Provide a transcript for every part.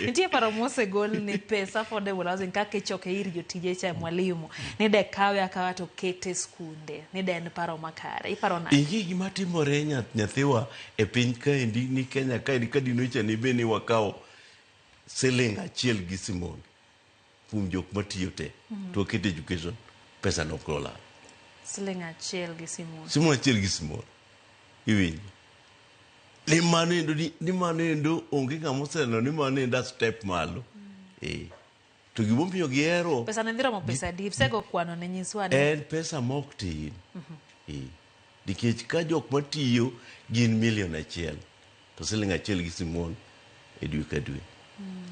Nitie paro mosegol ni pesa affordable housing kaka ichoke ir jotije cha mwalimu ni de kawe akawa to kete skunde ni de en paro makare. Iparo nade? Ing'e gima timore nyathiwa e piny kaendi ni Kenya kaendi kadinocha ni be ni wakawo siling achiel gi simon kuom jok matiyo te to waketo education pesa no ok olal. Siling achiel gi simon. Simon achiel gi simon. Iwinjo? Ni mano endo ni mano endo onge ng'ama oseneno ni mano endo a step malo. Eh. To gimomiyo gihero Pesa ne dhi romo pesa adi? Isego kwano ne nyiswa ane. En pesa mok tin. Eh. Nikech ka jok matiyo gin milion achiel to siling achiel gi simon e dwe ka dwe.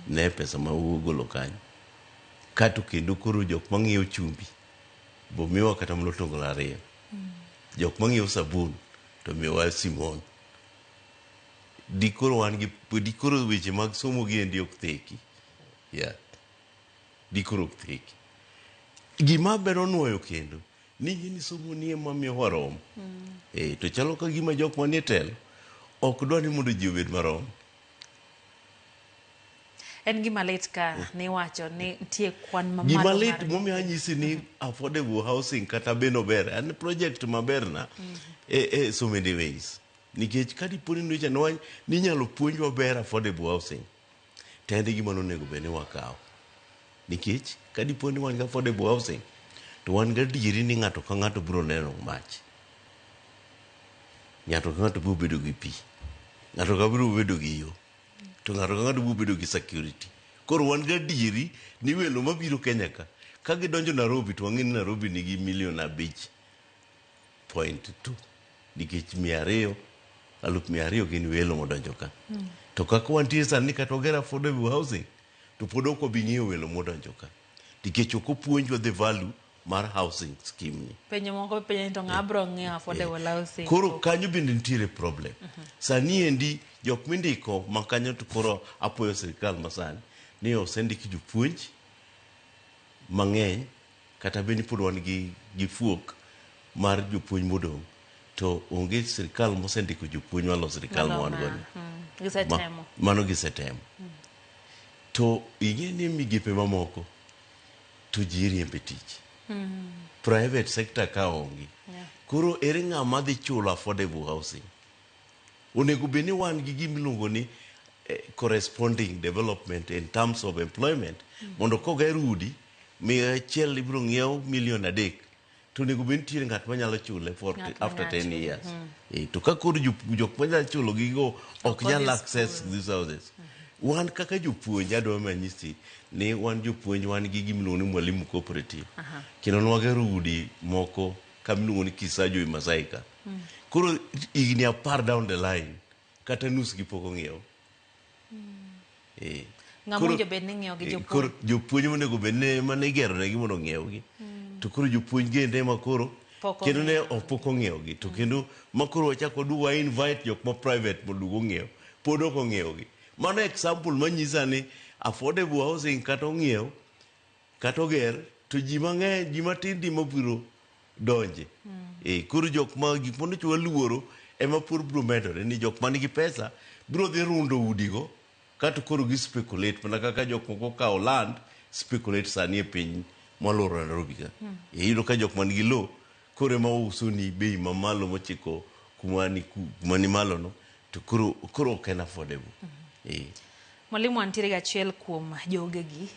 Ne pesa ma ugolo kanyo. Kato kendo koro jok mang'iewo chumbi bo miwa kata mana otonglo ariyo. Jok mang'iewo sabun to miwa simon. Dikoro wan gi dikoro weche mag somo gi endi ok theki. Yeah. Dikoro ok theki. Gima bero nuoyo kendo ni ing'e ni somo ni ema miyo warom. Eh, to chalo ka gima jok manie telo ok dwa ni mondo ji obed marom. En gima lit ka niwacho ni nitie kwan mamalo Gima lit momiyo anyisi ni affordable housing kata beno ber en project maber na e so many ways. Nikech ka dipo ni nyocha ninyalo puonjwa ber affordable housing to en gima nonego bed ni wakawo. Nikech ka dipo ni wan gi affordable housing to wan gadieri ni ng'ato ka ng'ato biro neno mach. Ng'ato ka ng'ato biro bedo gi pi. Ng'ato ka biro bedo gi yo. To ng'ato ka ng'ato biro bedo gi security. Koro wan gadieri ni welo mabiro Kenya ka, ka gidonjo Nairobi to wang'e ni Nairobi nigi milion 5.2 nikech 200 200,000 gin welo modonjo ka. To kaka wantie sani kata wager affordable housing to pod ok wabi ng'iyo welo modonjo ka. Nikech ok opuonjwa the value mar housing scheme ni. Penjo moko penjo ni to ng'a bro ng'iewo affordable housing? Koro kanyo bende nitiere problem. Sani endi jok mindiko ma kanyo to koro apuoyo sirikal masani ni osendik jopuonj mang'eny kata bed ni pod wan gi fuok mar jopuonj modong' to onge sirikal mosendiko jopuonj malo sirikal ma wan go ni. Gisetemo. Mano gisetemo. To ing'e ni migepe mamoko to ji iriembe tich. Private sector ka onge. Koro ere ng'ama dhi chulo affordable housing? Onego bed ni wan gi gima iluongo ni corresponding development in terms of employment mondo koger udi 100 ibiro ng'iew milion 3 to onego bed nitiere ng'at manyalo chule for after 10 years. To ka koro jok manyalo chulo gigo ok nyal access these houses. Wan kaka jopuonj adwa manyisi ni wan jopuonj wan gi gima iluongo ni Mwalimu Cooperative. Kendo nwagero udi moko kama iluongo ni Kisajo e Masai ka. Koro higni 10 down the line kata nus gi pok ong'iew. Ng'ama owinjo bed ni ng'iewo gi jopuonj. Koro jopuonj monego bed ni mane igero negi mondo ong'iew gi. To koro jopuonj gende ema koro kendo ne pok ong'iew gi. To kendo ma koro wachako waduogo wa invite jok ma private mondo oduog ong'iew. Pod ok ong'iew gi. Mano example manyisa ni affordable housing kata ong'iew kata oger to ji mang'eny ji matin di mabiro donje. Koro jok ma gik manocho waluoro ema pod biro medore ni jok man gi pesa biro dhi rundo udigo kato koro gi speculate mana kaka jok moko okawo land speculate sani e piny moluoro Nairobi ka. Iyudo ka jok man gi lowo koro ema uso ni bei mamalo mochiko kuma ni malo no to koro ok en affordable. Mwalimu antiere gi achiel kuom jogegi.